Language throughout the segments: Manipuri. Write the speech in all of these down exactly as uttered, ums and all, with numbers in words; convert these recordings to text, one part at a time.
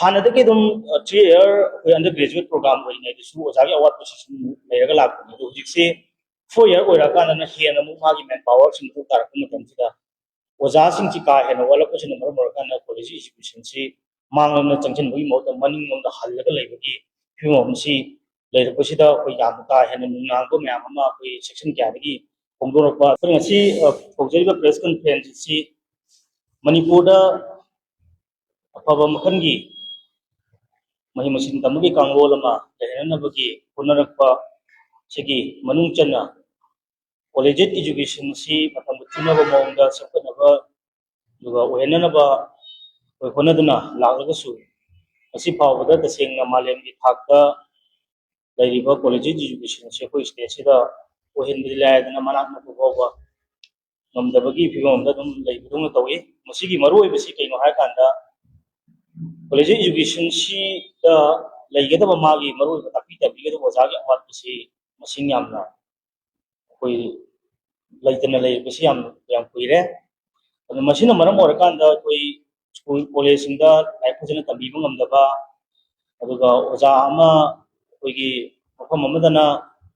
ꯍꯥꯟꯅꯗꯒꯤ ꯑꯗꯨꯝ ꯊ꯭ꯔꯤ ꯏꯌꯔ ꯑꯩꯈꯣꯏ ꯑꯟꯗꯔ ꯒ꯭ꯔꯦꯖꯨꯋꯦꯠ ꯄ꯭ꯔꯣꯒ꯭ꯔꯥꯝ ꯑꯣꯏꯔꯤꯉꯩꯗꯁꯨ ꯑꯣꯖꯥꯒꯤ ꯑꯋꯥꯠꯄꯁꯤ ꯁꯨꯝ ꯂꯩꯔꯒ ꯂꯥꯛꯄꯅꯤ꯫ ꯑꯗꯣ ꯍꯧꯖꯤꯛꯁꯦ ꯐꯣꯔ ꯏꯌꯔ ꯑꯣꯏꯔꯛꯑꯀꯥꯟꯗꯅ ꯍꯦꯟꯅ ꯑꯃꯨꯛ ꯃꯥꯒꯤ ꯃꯦꯟ ꯄꯥꯋꯔꯁꯤꯡ ꯃꯊꯧ ꯇꯥꯔꯛꯄ ꯃꯇꯝꯁꯤꯗ ꯑꯣꯖꯥꯁꯤꯡꯁꯤ ꯀꯥ ꯍꯦꯟꯅ ꯋꯥꯠꯂꯛꯄꯁꯤꯅ ꯃꯔꯝ ꯑꯣꯏꯔꯀꯥꯟꯗ ꯀꯣꯂꯦꯖ ꯏꯖꯨꯀꯦꯁꯟꯁꯤ ꯃꯥꯡꯂꯣꯝꯗ ꯆꯪꯁꯤꯟꯕꯒꯤ ꯃꯍꯨꯠꯇ ꯃꯅꯤꯡꯂꯣꯝꯗ ꯍꯜꯂꯒ ꯂꯩꯕꯒꯤ ꯐꯤꯕꯝ ꯑꯃꯁꯤ ꯂꯩꯔꯛꯄꯁꯤꯗ ꯑꯩꯈꯣꯏ ꯌꯥꯝꯅ ꯀꯥ ꯍꯦꯟꯅ ꯅꯨꯡꯅꯥꯡꯕ ꯃꯌꯥꯝ ꯑꯃ ꯑꯩꯈꯣꯏ ꯁꯦꯛꯁꯟ ꯀꯌꯥꯗꯒꯤ ꯐꯣꯡꯗꯣꯔꯛꯄ꯫ ꯑꯩꯈꯣꯏ ꯉꯁꯤ ꯀꯧꯖꯔꯤꯕ ꯄ꯭ꯔꯦꯁ ꯀꯟꯐꯔꯦꯟꯁ ꯑꯁꯤ ꯃꯅꯤꯄꯨꯔꯗ ꯑꯐꯕ ꯃꯈꯜꯒꯤ ꯃꯍꯩ ꯃꯁꯤꯡ ꯇꯝꯕꯒꯤ ꯀꯥꯡꯂꯣꯟ ꯑꯃ ꯂꯩꯍꯟꯅꯕꯒꯤ ꯍꯣꯠꯅꯔꯛꯄ ꯁꯤꯒꯤ ꯃꯅꯨꯡ ꯆꯟꯅ ꯀꯣꯂꯦꯖꯦꯠ ꯏꯖꯨꯀꯦꯁꯟꯁꯤ ꯃꯇꯝꯒ ꯆꯨꯅꯕ ꯃꯑꯣꯡꯗ ꯆꯥꯎꯈꯠꯅꯕ ꯑꯗꯨꯒ ꯑꯣꯏꯍꯟꯅꯅꯕ ꯑꯩꯈꯣꯏ ꯍꯣꯠꯅꯗꯨꯅ ꯂꯥꯛꯂꯒꯁꯨ, ꯉꯁꯤ ꯐꯥꯎꯕꯗ ꯇꯁꯦꯡꯅ ꯃꯥꯂꯦꯝꯒꯤ ꯊꯥꯛꯇ ꯂꯩꯔꯤꯕ ꯀꯣꯂꯦꯖꯦꯠ ꯏꯖꯨꯀꯦꯁꯟꯁꯤ ꯑꯩꯈꯣꯏ ꯁ꯭ꯇꯦꯠꯁꯤꯗ ꯑꯣꯏꯍꯟꯕꯗꯤ ꯂꯥꯏꯗꯅ ꯃꯅꯥꯛ ꯅꯛꯄ ꯐꯥꯎꯕ ꯉꯝꯗꯕꯒꯤ ꯐꯤꯕꯝ ꯑꯃꯗ ꯑꯗꯨꯝ ꯂꯩꯕꯗꯧꯅ ꯇꯧꯏ꯫ ꯃꯁꯤꯒꯤ ꯃꯔꯨꯑꯣꯏꯕꯁꯤ ꯀꯩꯅꯣ ꯍꯥꯏꯔꯀꯥꯟꯗ, ꯀꯣꯂꯦꯖꯦꯠ ꯏꯖꯨꯀꯦꯁꯟꯁꯤꯗ ꯂꯩꯒꯗꯕ ꯃꯥꯒꯤ ꯃꯔꯨꯑꯣꯏꯕ ꯇꯥꯛꯄꯤ ꯇꯝꯕꯤꯒꯗꯕ ꯑꯣꯖꯥꯒꯤ ꯑꯋꯥꯠꯄꯁꯤ ꯃꯁꯤꯡ ꯌꯥꯝꯅ ꯑꯩꯈꯣꯏ ꯂꯩꯇꯅ ꯂꯩꯔꯤꯕꯁꯤ ꯌꯥꯝ, ꯌꯥꯝ ꯀꯨꯏꯔꯦ꯫ ꯑꯗꯨ ꯃꯁꯤꯅ ꯃꯔꯝ ꯑꯣꯏꯔꯀꯥꯟꯗ ꯑꯩꯈꯣꯏ ꯁ꯭ꯀꯨꯜ ꯀꯣꯂꯦꯖꯁꯤꯡꯗ ꯂꯥꯏꯔꯤꯛ ꯐꯖꯅ ꯇꯝꯕꯤꯕ ꯉꯝꯗꯕ, ꯑꯗꯨꯒ ꯑꯣꯖꯥ ꯑꯃ ꯑꯩꯈꯣꯏꯒꯤ ꯃꯐꯝ ꯑꯃꯗꯅ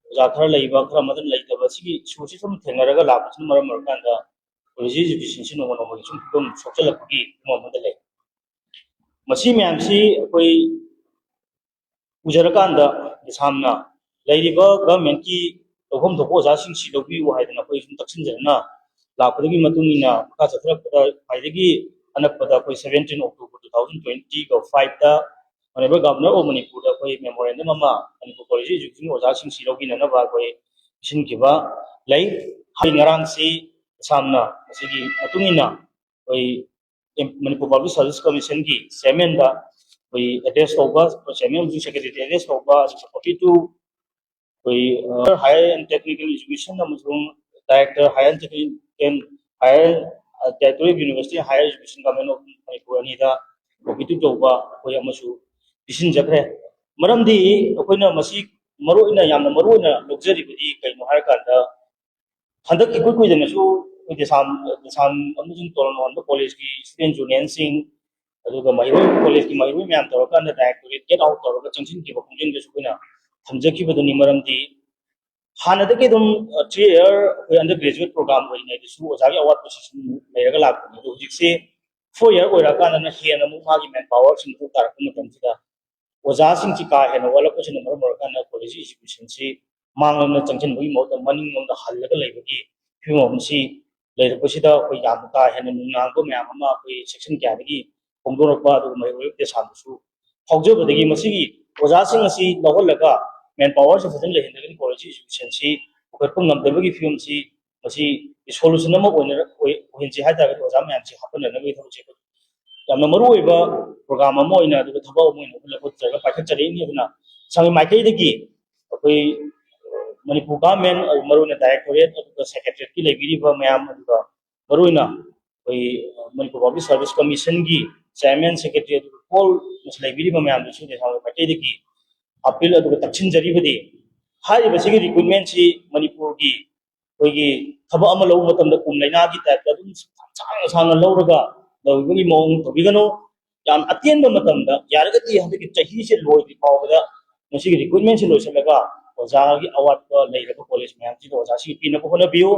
ꯑꯣꯖꯥ ꯈꯔ ꯂꯩꯕ, ꯈꯔ ꯑꯃꯗꯅ ꯂꯩꯇꯕ, ꯁꯤꯒꯤ ꯏꯁꯨꯁꯤ ꯁꯨꯝ ꯊꯦꯡꯅꯔꯒ ꯂꯥꯛꯄꯁꯤꯅ ꯃꯔꯝ ꯑꯣꯏꯔꯀꯥꯟꯗ ꯀꯣꯂꯦꯖ ꯏꯖꯨꯀꯦꯁꯟꯁꯤ ꯅꯣꯡꯃ ꯅꯣꯡꯃꯒꯤ ꯁꯨꯝ ꯐꯤꯕꯝ ꯁꯣꯛꯆꯜꯂꯛꯄꯒꯤ ꯐꯤꯕꯝ ꯑꯃꯗ ꯂꯩ꯫ ꯃꯁꯤ ꯃꯌꯥꯝꯁꯤ ꯑꯩꯈꯣꯏ ꯎꯖꯔꯀꯥꯟꯗ ꯃꯤꯁꯥꯝꯅ ꯂꯩꯔꯤꯕ ꯒꯚꯔꯟꯃꯦꯟꯠꯀꯤ ꯂꯧꯐꯝ ꯊꯣꯛꯄ ꯑꯣꯖꯥꯁꯤꯡꯁꯤ ꯂꯧꯕꯤꯌꯨ ꯍꯥꯏꯗꯅ ꯑꯩꯈꯣꯏ ꯁꯨꯝ ꯇꯛꯁꯤꯟꯖꯗꯨꯅ ꯂꯥꯛꯄꯗꯨꯒꯤ ꯃꯇꯨꯡ ꯏꯟꯅ ꯃꯈꯥ ꯆꯠꯊꯔꯛꯄꯗ ꯈ꯭ꯋꯥꯏꯗꯒꯤ ꯑꯅꯛꯄꯗ ꯑꯩꯈꯣꯏ seventeen October two thousand twenty-fiveꯇ Honourable Governor of ꯃꯅꯤꯄꯨꯔꯗ ꯑꯩꯈꯣꯏ memorandum ꯑꯃ ꯃꯅꯤꯄꯨꯔ ꯀꯣꯂꯦꯖ ꯏꯖꯨꯀꯦꯁꯟꯒꯤ ꯑꯣꯖꯥꯁꯤꯡꯁꯤ ꯂꯧꯕꯤꯅꯅꯕ ꯑꯩꯈꯣꯏ ꯄꯤꯁꯤꯟꯈꯤꯕ ꯂꯩ꯫ ꯍꯥꯏ ꯉꯔꯥꯡꯁꯤ ꯃꯤꯁꯥꯝꯅ ꯃꯁꯤꯒꯤ ꯃꯇꯨꯡ ꯏꯟꯅ ꯑꯩꯈꯣꯏ ꯃꯅꯤꯄꯨꯔ ꯄꯕ꯭ꯂꯤꯛ ꯁꯔꯚꯤꯁ ꯀꯃꯤꯁꯟꯒꯤ ꯆꯤꯌꯔꯃꯦꯟꯗ ꯑꯩꯈꯣꯏ ꯑꯦꯗ꯭ꯔꯦꯁ ꯇꯧꯕ, ꯆꯤꯌꯔꯃꯦꯟ ꯑꯃꯁꯨꯡ ꯁꯦꯀ꯭ꯔꯦꯇꯔꯤ ꯑꯦꯗ꯭ꯔꯦꯁ ꯇꯧꯕ, ꯑꯗꯨꯒ copy to ꯑꯩꯈꯣꯏ, ꯑ, Higher and Technical Education ꯑꯃꯁꯨꯡ Director Higher and Technical, Higher, ꯑ, Directorate of University Higher Education, Government of Manipur ꯑꯅꯤꯗ copy to ꯇꯧꯕ ꯑꯩꯈꯣꯏ ꯑꯃꯁꯨ ꯄꯤꯁꯤꯟꯖꯈ꯭ꯔꯦ꯫ ꯃꯔꯝꯗꯤ ꯑꯩꯈꯣꯏꯅ ꯃꯁꯤ ꯃꯔꯨꯑꯣꯏꯅ, ꯌꯥꯝꯅ ꯃꯔꯨꯑꯣꯏꯅ ꯂꯧꯖꯔꯤꯕꯗꯤ ꯀꯩꯅꯣ ꯍꯥꯏꯔꯀꯥꯟꯗ, ꯍꯟꯗꯛ ꯏꯀꯨꯏ ꯀꯨꯏꯗꯅꯁꯨ ꯑꯩꯈꯣꯏ ꯗꯦꯁꯥꯝ, ꯗꯦꯁꯥꯝ ꯑꯃꯁꯨꯡ ꯇꯣꯔꯣꯟ ꯍꯣꯟꯕ ꯀꯣꯂꯦꯖꯀꯤ ꯁ꯭ꯇꯨꯗꯦꯟꯠ ꯌꯨꯅꯤꯌꯟꯁꯤꯡ, ꯑꯗꯨꯒ ꯃꯍꯩꯔꯣꯏ, ꯀꯣꯂꯦꯖꯀꯤ ꯃꯍꯩꯔꯣꯏ ꯃꯌꯥꯝ ꯇꯧꯔꯀꯥꯟꯗ ꯗꯥꯏꯔꯦꯛꯇꯣꯔꯦꯠ ꯒꯦꯠ ꯑꯥꯎꯠ ꯇꯧꯔꯒ ꯆꯪꯁꯤꯟꯈꯤꯕ ꯈꯣꯡꯖꯦꯜꯗꯨꯁꯨ ꯑꯩꯈꯣꯏꯅ ꯊꯝꯖꯈꯤꯕꯗꯨꯅꯤ꯫ ꯃꯔꯝꯗꯤ ꯍꯥꯟꯅꯗꯒꯤ ꯑꯗꯨꯝ ꯊ꯭ꯔꯤ ꯏꯌꯔ ꯑꯩꯈꯣꯏ ꯑꯟꯗꯔ ꯒ꯭ꯔꯦꯖꯨꯋꯦꯠ ꯄ꯭ꯔꯣꯒ꯭ꯔꯥꯝ ꯑꯣꯏꯔꯤꯉꯩꯗꯁꯨ ꯑꯣꯖꯥꯒꯤ ꯑꯋꯥꯠꯄꯁꯤ ꯁꯨꯝ ꯂꯩꯔꯒ ꯂꯥꯛꯄꯅꯤ꯫ ꯑꯗꯣ ꯍꯧꯖꯤꯛꯁꯦ ꯐꯣꯔ ꯏꯌꯔ ꯑꯣꯏꯔꯛꯑꯀꯥꯟꯗꯅ ꯍꯦꯟꯅ ꯑꯃꯨꯛ ꯃꯥꯒꯤ ꯃꯦꯟ ꯄꯥꯋꯔꯁꯤ ꯃꯊꯧ ꯇꯥꯔꯛꯄ ꯃꯇꯝꯁꯤꯗ ꯑꯣꯖꯥꯁꯤꯡꯁꯤ ꯀꯥ ꯍꯦꯟꯅ ꯋꯥꯠꯂꯛꯄꯁꯤꯅ ꯃꯔꯝ ꯑꯣꯏꯔꯀꯥꯟꯗ ꯀꯣꯂꯦꯖ ꯏꯟꯁꯇꯤꯇ꯭ꯌꯨꯁꯟꯁꯤ ꯃꯥꯡꯂꯣꯝꯗ ꯆꯪꯁꯤꯟꯕꯒꯤ ꯃꯍꯨꯠꯇ ꯃꯅꯤꯡꯂꯣꯝꯗ ꯍꯜꯂꯒ ꯂꯩꯕꯒꯤ ꯐꯤꯕꯝ ꯑꯃꯁꯤ ꯂꯩꯔꯛꯄꯁꯤꯗ ꯑꯩꯈꯣꯏ ꯌꯥꯝꯅ ꯀꯥ ꯍꯦꯟꯅ ꯅꯨꯡꯅꯥꯡꯕ ꯃꯌꯥꯝ ꯑꯃ ꯑꯩꯈꯣꯏ ꯁꯦꯛꯁꯟ ꯀꯌꯥꯗꯒꯤ ꯐꯣꯡꯗꯣꯔꯛꯄ ꯑꯗꯨꯒ ꯃꯍꯩꯔꯣꯏ ꯗꯦꯁꯥꯝꯗꯁꯨ ꯐꯥꯎꯖꯕꯗꯒꯤ ꯃꯁꯤꯒꯤ ꯑꯣꯖꯥꯁꯤꯡ ꯑꯁꯤ ꯂꯧꯍꯜꯂꯒ ꯃꯦꯟ ꯄꯥꯋꯔꯁꯤ ꯐꯖꯅ ꯂꯩꯍꯟꯗ꯭ꯔꯒꯗꯤ ꯀꯣꯂꯦꯖ ꯏꯟꯁꯇꯤꯇ꯭ꯌꯨꯁꯟꯁꯤ ꯄꯨꯈꯠꯄ ꯉꯝꯗꯕꯒꯤ ꯐꯤꯕꯝꯁꯤ ꯃꯁꯤ ꯁꯣꯂꯨꯁꯟ ꯑꯃ ꯑꯣꯏꯅ ꯑꯣꯏ-, ꯑꯣꯏꯍꯟꯁꯤ ꯍꯥꯏꯇꯥꯔꯒꯗꯤ ꯑꯣꯖꯥ ꯃꯌꯥꯝꯁꯤ ꯍꯥꯞꯄꯟꯅꯅꯕꯒꯤ ꯊꯕꯛꯁꯦ ꯑꯩꯈꯣꯏ ꯌꯥꯝꯅ ꯃꯔꯨ ꯑꯣꯏꯕ ꯄ꯭ꯔꯣꯒ꯭ꯔꯥꯝ ꯑꯃ ꯑꯣꯏꯅ ꯑꯗꯨꯒ ꯊꯕꯛ ꯑꯃ ꯑꯣꯏꯅ ꯑꯩꯈꯣꯏ ꯂꯧꯈꯠꯆꯔꯒ ꯄꯥꯏꯈꯠꯆꯔꯛꯏꯅꯤ꯫ ꯑꯗꯨꯅ ꯁꯪꯒꯤ ꯃꯥꯏꯀꯩꯗꯒꯤ ꯑꯩꯈꯣꯏ ꯃꯅꯤꯄꯨꯔ ꯒꯚꯔꯟꯃꯦꯟ, ꯃꯔꯨꯑꯣꯏꯅ ꯗꯥꯏꯔꯦꯛꯇꯣꯔꯦꯠ ꯑꯗꯨꯒ ꯁꯦꯀ꯭ꯔꯦꯇꯔꯤꯌꯦꯠꯀꯤ ꯂꯩꯕꯤꯔꯤꯕ ꯃꯌꯥꯝ, ꯑꯗꯨꯒ ꯃꯔꯨꯑꯣꯏꯅ ꯑꯩꯈꯣꯏ ꯃꯅꯤꯄꯨꯔ ꯄꯕ꯭ꯂꯤꯛ ꯁꯥꯔꯚꯤꯁ ꯀꯃꯤꯁꯟꯒꯤ ꯆꯤꯌꯔꯃꯦꯟ, ꯁꯦꯀ꯭ꯔꯦꯇꯔꯤ, ꯑꯗꯨꯒ ꯑꯣꯜ ꯂꯩꯕꯤꯔꯤꯕ ꯃꯌꯥꯝꯗꯁꯨ ꯗꯦꯁꯥꯝꯒꯤ ꯃꯥꯏꯀꯩꯗꯒꯤ ꯑꯄꯤꯜ ꯑꯗꯨꯒ ꯇꯛꯁꯤꯟꯖꯔꯤꯕꯗꯤ ꯍꯥꯏꯔꯤꯕꯁꯤꯒꯤ ꯔꯤꯀ꯭ꯔꯨꯠꯃꯦꯟꯁꯤ ꯃꯅꯤꯄꯨꯔꯒꯤ ꯑꯩꯈꯣꯏꯒꯤ ꯊꯕꯛ ꯑꯃ ꯂꯧꯕ ꯃꯇꯝꯗ ꯀꯨꯝ ꯂꯩꯅꯥꯒꯤ ꯇꯥꯏꯞꯇ ꯑꯗꯨꯝ ꯁꯥꯡꯅ ꯁꯥꯡꯅ ꯂꯧꯔꯒ ꯂꯧꯕꯒꯤ ꯃꯑꯣꯡ ꯇꯧꯕꯤꯒꯅꯨ꯫ ꯌꯥꯝ ꯑꯇꯦꯟꯕ ꯃꯇꯝꯗ ꯌꯥꯔꯒꯗꯤ ꯍꯟꯗꯛꯀꯤ ꯆꯍꯤꯁꯦ ꯂꯣꯏꯗ꯭ꯔꯤ ꯐꯥꯎꯕꯗ ꯃꯁꯤꯒꯤ ꯔꯤꯀ꯭ꯔꯨꯠꯃꯦꯟꯁꯤ ꯂꯣꯏꯁꯤꯜꯂꯒ ꯑꯣꯖꯥꯒꯤ ꯑꯋꯥꯠꯄ ꯂꯩꯔꯕ ꯀꯣꯂꯦꯖ ꯃꯌꯥꯝꯁꯤꯗ ꯑꯣꯖꯥꯁꯤꯡ ꯄꯤꯅꯕ ꯍꯣꯠꯅꯕꯤꯌꯨ꯫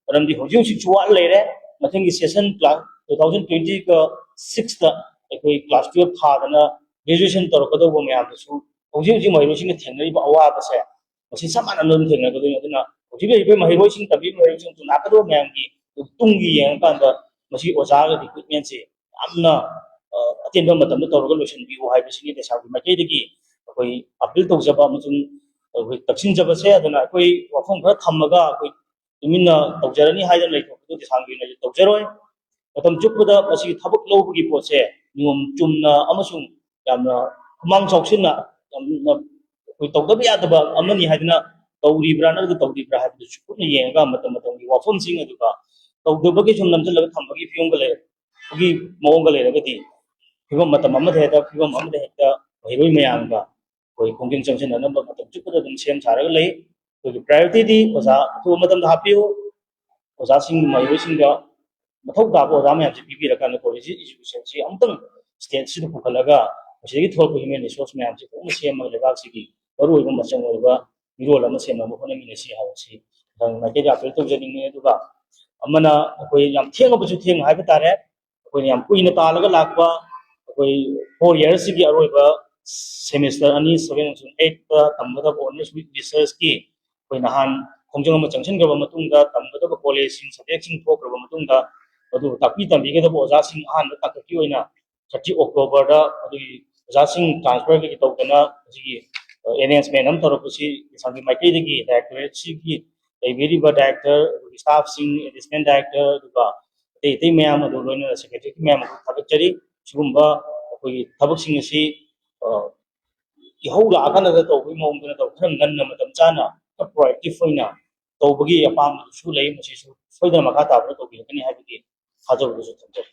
ꯃꯔꯝꯗꯤ ꯍꯧꯖꯤꯛ ꯍꯧꯖꯤꯛꯁꯨ ꯋꯥꯠ ꯂꯩꯔꯦ꯫ ꯃꯊꯪꯒꯤ ꯁꯦꯁꯟ ꯀ꯭ꯂꯥꯁ ꯇꯨ ꯊꯥꯎꯖꯟ ꯇ꯭ꯋꯦꯟꯇꯤꯒ ꯁꯤꯛꯁꯇ ꯑꯩꯈꯣꯏ ꯀ꯭ꯂꯥꯁ ꯇꯨꯌꯦꯜꯞ ꯊꯥꯗꯅ ꯒ꯭ꯔꯦꯖꯨꯑꯦꯁꯟ ꯇꯧꯔꯛꯀꯗꯧꯕ ꯃꯌꯥꯝꯗꯨꯁꯨ ꯍꯧꯖꯤꯛ ꯍꯧꯖꯤꯛ ꯃꯍꯩꯔꯣꯏꯁꯤꯡꯅ ꯊꯦꯡꯅꯔꯤꯕ ꯑꯋꯥꯕꯁꯦ ꯃꯁꯤ ꯆꯞ ꯃꯥꯟꯅꯅ ꯑꯗꯨꯝ ꯊꯦꯡꯅꯒꯗꯣꯏꯅꯤ꯫ ꯑꯗꯨꯅ ꯍꯧꯖꯤꯛ ꯂꯩꯔꯤꯕ ꯃꯍꯩꯔꯣꯏꯁꯤꯡ, ꯇꯝꯕꯤꯔꯤꯕ ꯃꯍꯩꯔꯣꯏꯁꯤꯡ, ꯂꯥꯛꯀꯗꯧꯕ ꯃꯌꯥꯝꯒꯤ ꯇꯨꯡꯒꯤ ꯌꯦꯡꯉꯀꯥꯟꯗ ꯃꯁꯤ ꯑꯣꯖꯥꯒ ꯔꯤꯀ꯭ꯔꯨꯠꯃꯦꯟꯁꯦ ꯌꯥꯝꯅ, ꯑ, ꯑꯇꯦꯟꯕ ꯃꯇꯝꯗ ꯇꯧꯔꯒ ꯂꯣꯏꯁꯤꯟꯕꯤꯌꯨ ꯍꯥꯏꯕꯁꯤꯅꯤ ꯗꯦꯁꯥꯝꯒꯤ ꯃꯥꯏꯀꯩꯗꯒꯤ ꯑꯩꯈꯣꯏ ꯑꯄꯤꯜ ꯇꯧꯖꯕ ꯑꯃꯁꯨꯡ ꯑꯩꯈꯣꯏ ꯇꯛꯁꯤꯟꯖꯕꯁꯦ꯫ ꯑꯗꯨꯅ ꯑꯩꯈꯣꯏ ꯋꯥꯐꯝ ꯈꯔ ꯊꯝꯃꯒ ꯑꯩꯈꯣꯏ ꯇꯨꯃꯤꯟꯅ ꯇꯧꯖꯔꯅꯤ ꯍꯥꯏꯗꯅ ꯂꯩꯊꯣꯛꯄꯗꯨ ꯗꯦꯁꯥꯝꯒꯤ ꯑꯣꯏꯅꯗꯤ ꯇꯧꯖꯔꯣꯏ꯫ ꯃꯇꯝ ꯆꯨꯞꯄꯗ ꯃꯁꯤꯒꯤ ꯊꯕꯛ ꯂꯧꯕꯒꯤ ꯄꯣꯠꯁꯦ ꯅꯤꯌꯣꯝ ꯆꯨꯝꯅ ꯑꯃꯁꯨꯡ ꯌꯥꯝꯅ ꯈꯨꯃꯥꯡ ꯆꯥꯎꯁꯤꯟꯅ, ꯌꯥꯝꯅ ꯑꯩꯈꯣꯏ ꯇꯧꯗꯕ ꯌꯥꯗꯕ ꯑꯃꯅꯤ ꯍꯥꯏꯗꯅ ꯇꯧꯔꯤꯕ꯭ꯔꯥ ꯅꯠꯇ꯭ꯔꯒ ꯇꯧꯗ꯭ꯔꯤꯕ꯭ꯔꯥ ꯍꯥꯏꯕꯗꯨꯁꯨ ꯀꯨꯞꯅ ꯌꯦꯡꯉꯒ ꯃꯇꯝ ꯃꯇꯝꯒꯤ ꯋꯥꯐꯝꯁꯤꯡ ꯑꯗꯨꯒ ꯇꯧꯗꯕꯒꯤ ꯁꯨꯝ ꯅꯝꯁꯤꯜꯂꯒ ꯊꯝꯕꯒꯤ ꯐꯤꯕꯝꯒ ꯂꯩꯔꯛꯄꯒꯤ ꯃꯑꯣꯡꯒ ꯂꯩꯔꯒꯗꯤ ꯐꯤꯕꯝ ꯃꯇꯝ ꯑꯃꯗ ꯍꯦꯛꯇ, ꯐꯤꯕꯝ ꯑꯃꯗ ꯍꯦꯛꯇ ꯃꯍꯩꯔꯣꯏ ꯃꯌꯥꯝꯒ ꯑꯩꯈꯣꯏ ꯈꯣꯡꯖꯪ ꯆꯪꯁꯤꯟꯅꯅꯕ ꯃꯇꯝ ꯆꯨꯞꯄꯗ ꯑꯗꯨꯝ ꯁꯦꯝ ꯁꯥꯔꯒ ꯂꯩ꯫ ꯑꯩꯈꯣꯏꯒꯤ ꯄ꯭ꯔꯥꯏꯌꯣꯔꯤꯇꯤꯗꯤ ꯑꯣꯖꯥ ꯑꯊꯨꯕ ꯃꯇꯝꯗ ꯍꯥꯞꯄꯤꯌꯨ꯫ ꯑꯣꯖꯥꯁꯤꯡ, ꯃꯍꯩꯔꯣꯏꯁꯤꯡꯗ ꯃꯊꯧ ꯇꯥꯕ ꯑꯣꯖꯥ ꯃꯌꯥꯝꯁꯦ ꯄꯤꯕꯤꯔꯀꯥꯟꯗ ꯀꯣꯂꯦꯖ ꯏꯟꯁꯇꯤꯇ꯭ꯌꯨꯁꯟꯁꯤ ꯑꯃꯨꯛꯇꯪ ꯁ꯭ꯇꯦꯠꯁꯤꯗ ꯄꯨꯈꯠꯂꯒ ꯃꯁꯤꯗꯒꯤ ꯊꯣꯛꯂꯛꯄ ꯍ꯭ꯌꯨꯃꯦꯟ ꯔꯤꯁꯣꯔꯁ ꯃꯌꯥꯝꯁꯤ ꯐꯖꯅ ꯁꯦꯝꯃꯒ ꯂꯩꯕꯥꯛꯁꯤꯒꯤ ꯃꯔꯨꯑꯣꯏꯕ ꯃꯆꯪ ꯑꯣꯏꯕ ꯃꯤꯔꯣꯜ ꯑꯃ ꯁꯦꯝꯅꯕ ꯍꯣꯠꯅꯃꯤꯟꯅꯁꯤ ꯍꯥꯏꯕꯁꯤ ꯃꯥꯏꯀꯩꯗ ꯑꯄꯤꯜ ꯇꯧꯖꯅꯤꯡꯉꯤ꯫ ꯑꯗꯨꯒ ꯑꯃꯅ ꯑꯩꯈꯣꯏ ꯌꯥꯝ ꯊꯦꯡꯉꯕꯁꯨ ꯊꯦꯡꯅ ꯍꯥꯏꯕ ꯇꯥꯔꯦ, ꯑꯩꯈꯣꯏꯅ ꯌꯥꯝ ꯀꯨꯏꯅ ꯇꯥꯜꯂꯒ ꯂꯥꯛꯄ ꯑꯩꯈꯣꯏ ꯐꯣꯔ ꯌꯔꯁꯤꯒꯤ ꯑꯔꯣꯏꯕ ꯁꯦꯃꯤꯁꯇꯔ ꯑꯅꯤ, ꯁꯚꯦꯟ ꯑꯃꯁꯨꯡ ꯑꯩꯠꯇ ꯇꯝꯒꯗꯕ ꯑꯣꯅꯔꯁ ꯋꯤꯠ ꯔꯤꯁꯔꯁꯀꯤ ꯑꯩꯈꯣꯏ ꯅꯍꯥꯟ ꯈꯣꯡꯖꯪ ꯑꯃ ꯆꯪꯁꯤꯟꯈ꯭ꯔꯕ ꯃꯇꯨꯡꯗ ꯇꯝꯒꯗꯕ ꯀꯣꯂꯦꯖꯁꯤꯡ, ꯁꯕꯖꯦꯛꯁꯤꯡ ꯊꯣꯛꯈ꯭ꯔꯕ ꯃꯇꯨꯡꯗ ꯑꯗꯨ ꯇꯥꯛꯄꯤ ꯇꯝꯕꯤꯒꯗꯕ ꯑꯣꯖꯥꯁꯤꯡ ꯑꯍꯥꯟꯕ ꯇꯥꯡꯀꯛꯀꯤ ꯑꯣꯏꯅ ꯊꯥꯔꯇꯤ ꯑꯣꯛꯇꯣꯕꯔꯗ ꯑꯗꯨꯒꯤ ꯑꯣꯖꯥꯁꯤꯡ ꯇ꯭ꯔꯥꯟꯁꯐꯔ ꯀꯩꯀꯩ ꯇꯧꯗꯅ ꯍꯧꯖꯤꯛꯀꯤ ꯑꯦꯔꯦꯟꯖꯃꯦꯟ ꯑꯃ ꯇꯧꯔꯛꯄꯁꯤ ꯉꯁꯥꯏꯒꯤ ꯃꯥꯏꯀꯩꯗꯒꯤ ꯗꯥꯏꯔꯦꯛꯇꯣꯔꯦꯠꯁꯤꯒꯤ ꯂꯩꯕꯤꯔꯤꯕ ꯗꯥꯏꯔꯦꯛꯇꯔ, ꯑꯗꯨꯒꯤ ꯁ꯭ꯇꯥꯐꯁꯤꯡ, ꯑꯦꯁꯤꯁꯇꯦꯟ ꯗꯥꯏꯔꯦꯛꯇꯔ, ꯑꯗꯨꯒ ꯑꯇꯩ ꯑꯇꯩ ꯃꯌꯥꯝ ꯑꯗꯨ ꯂꯣꯏꯅꯅ ꯁꯦꯀ꯭ꯔꯦꯇꯔꯤ ꯃꯌꯥꯝ ꯑꯗꯨ ꯊꯥꯒꯠꯆꯔꯤ꯫ ꯁꯤꯒꯨꯝꯕ ꯑꯩꯈꯣꯏꯒꯤ ꯊꯕꯛꯁꯤꯡ ꯑꯁꯤ ꯏꯍꯧ ꯂꯥꯛꯑꯀꯥꯟꯗ ꯇꯧꯕꯒꯤ ꯃꯑꯣꯡꯗ ꯅꯠꯇꯕ ꯈꯔ ꯉꯟꯅ ꯃꯇꯝ ꯆꯥꯅ ꯈꯔ ꯄ꯭ꯔꯣꯑꯦꯛꯇꯤꯚ ꯑꯣꯏꯅ ꯇꯧꯕꯒꯤ ꯑꯄꯥꯝꯕꯗꯨꯁꯨ ꯂꯩ꯫ ꯃꯁꯤꯁꯨ ꯁꯣꯏꯗꯅ ꯃꯈꯥ ꯇꯥꯕꯗ ꯇꯧꯕꯤꯔꯛꯀꯅꯤ ꯍꯥꯏꯕꯒꯤ ꯊꯥꯖꯕꯗꯨꯁꯨ ꯊꯝꯖꯔꯤ꯫